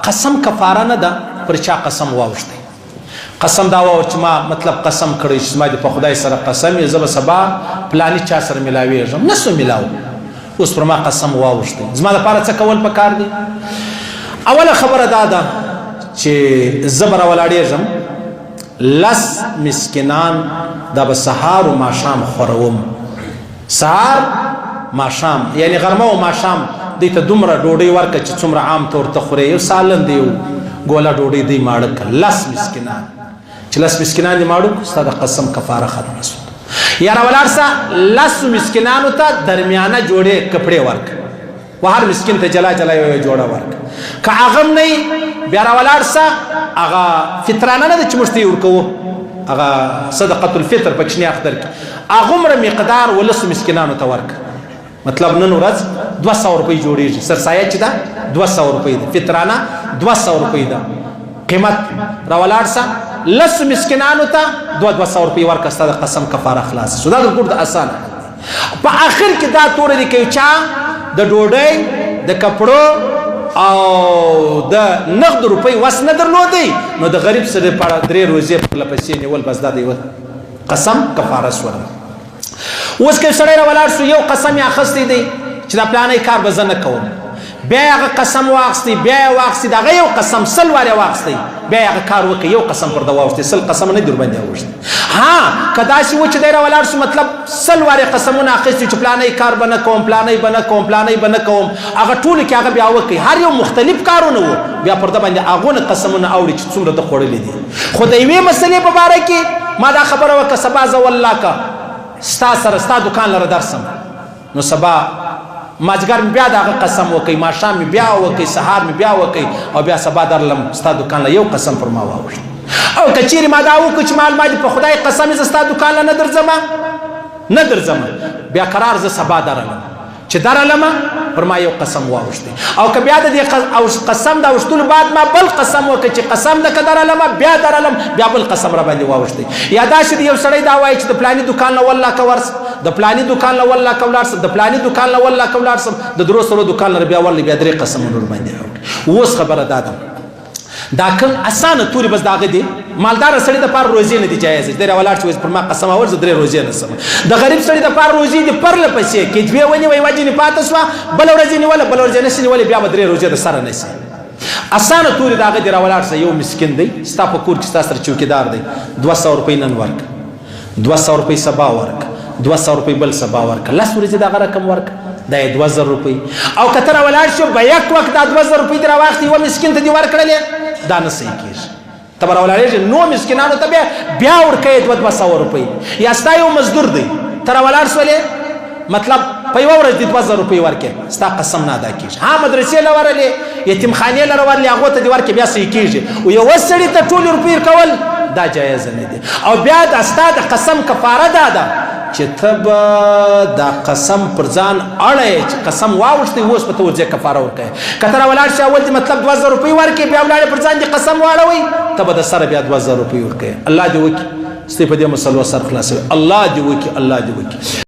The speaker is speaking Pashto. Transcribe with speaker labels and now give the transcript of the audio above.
Speaker 1: قسم کفاره نه ده، پر چا قسم واوښتی، قسم دا واور چې ما مطلب قسم کړی چې زما دې په خدای سره قسم یې، زه به سبا پلاني چا سره ملاویږم، نه سو ملاو، اوس پر ما قسم واوښتی، زما لپاره څه کول پکار دي؟ اوله خبره دا ده چې زه به راولاړېږم، لس مسکینان دا به سهار او ماښام خوروم، سهار ماښام یعنی غرمه او ماښام دوی ته دومره ډوډۍ ورکړه چې څومره عام طور ته خورې، یو سالن دی، یو ګوله ډوډۍ دوی ماړه کړه. لس مسکینان چې لس مسکینان دې ماړه کړو، ستا د قسم کفاره ختمه شوه. یا راولاړ سه، لسو مسکینانو ته درمیانه جوړې کپړې ورکړه، و هر مسکین ته جلا جلا یو جوړه ورکړه. که هغه هم نه بیا راولاړ سه، هغه فطرانه نه ده چې موږ ته یې ورکوو، هغه صدقة الفطر په کوچني اختر کې هغومره مقدار ولسو مسکینانو ته ورکړه. مطلب نن ورځ 200 روپۍ جوړیږي، سرسایه چې ده 200 روپۍ ده، فطرانه 200 روپۍ ده قیمت. راولاړ سه، لسو مسکینانو ته 200 روپۍ ورکړه، ستا د قسم کفاره خلاصه شو. دا د ګور د اسانه. په آخر کې دا تورې دي که چا د ډوډۍ، د کپړو او د نغد روپۍ وس نه درلودی، نو د غریب سره لپاره درې روزې پرله پسې نیول، بس دا د یوه قسم کفاره سوله. اوس که سړی راولاړ سو، یو قسم یې اخیستی دی چې دا پلانی کار به زه نه کوم، بیا یې هغه قسم واخیستی، بیا یې واخیستی، د هغه یو قسم 100 وارې واخیستی، بیا یې هغه کار وکړي، یو قسم پر ده واوښتی، 100 قسم نه دي ورباندې اوښتي. ها که داسې و چې دی راولاړ سو، مطلب 100 وارې قسمونه اخیستي چې پلانی کار به نه کوم، پلانی به نه کوم، پلانی به نه کوم، هغه ټولو کې هغه بیا وکړي، هر یو مختلف کارونه وو، بیا پر ده باندې هغونه قسمونه اوړي چې څومره ده خوړلي دي. خو د یوې مسلې په باره کې ما دا خبره وکړه، سبا زه والله که ستا سره ستا دکان لره درسم، نو سبا مازدیګر مې بیا د هغه قسم وکړي، ماښام مې بیا وکړي، سهار مې بیا وکړي، او بیا سبا درلم ستا دکان له، یو قسم پر ما واوښت. او که چیرې ما دا وکړو چې مال ما دې په خدای قسم زه ستا دکان له نه درځم، نه درځم، بیا قرار زه سبا درلم، چې درلم پر ما یو قسم واوښتی. او که بیا د دې قسم د اوښتلو بعد ما بل قسم وکړ چې قسم ده که درلم، بیا درلم، بیا بل قسم را باندې واوښتی. یا داسې د یو سړی دا وایي چې د پلاني دکان له والله که ورسم، د پلاني دکان له والله که ولاړ سم، د پلاني دکان له والله که ولاړ سم، د درو سرو دکان له بیا ورلې، بیا درې قسمونه ورباندې راوړي. اوس خبره دا ده، دا کوم اسانه توري بس داغه دي، مالدار سړي د پاره روزي نه دي جایز دی، راولاړ چې پر ما قسم اور زه درې روزي نه سم. د غریب سړي د پاره روزي دي پرله پسې کې دوې ونی وای وجه نه پاتې شوه، بل ورځ نیوله، بل ورځ نه نیولې، بیا به درې روزي د سره نه سي. اسانه توري داغه دي، راولاړ سه، یو مسکین دی ستا په کور کې، ستا سره چوکیدار دی، 200 روپۍ نن ورک، 200 روپۍ سبا ورک، 200 روپۍ بل سبا ورک، لس ورځې دغه رقم ورک، دا یې 2000 روپۍ. او که ته راولاړ شو به یک وخت دا 2000 روپۍ دې راواخلې، یوه مسکین ته دې ورکړلې، دا نه صحیح کېږي. ته به راولاړېږې نو مسکینانو ته بیا بیا ورکوې 200 روپۍ. یا ستا یو مزدور دی، ته راولاړ سولې، مطلب په یوه ورځ دې 2000 روپۍ ورکړې، ستا قسم نه ادا کېږي. ها مدرسې له ورلې، یتیمخانې له ورلې، هغو ته دې ورکړې، بیا صحیح کېږي. او یوه سړي ته ټولې روپۍ ورکول دا جایز نه دي. او بیا دا ستا د قسم کفاره دا ده چې ته به دا قسم پر ځان اړی چې قسم واوښتی، اوس به ته ورځې کفاره ورکوې. که ته راولاړ شې، اول دې مطلب 2000 روپۍ ورکړې، بیا ولاړې پر ځان دې قسم واړوئ، ته به د سره بیا 2000 روپۍ ورکوې. الله دې وکړي ستې په دې مسلو سر خلاصوي، الله دې وکړي، الله دې وکړي.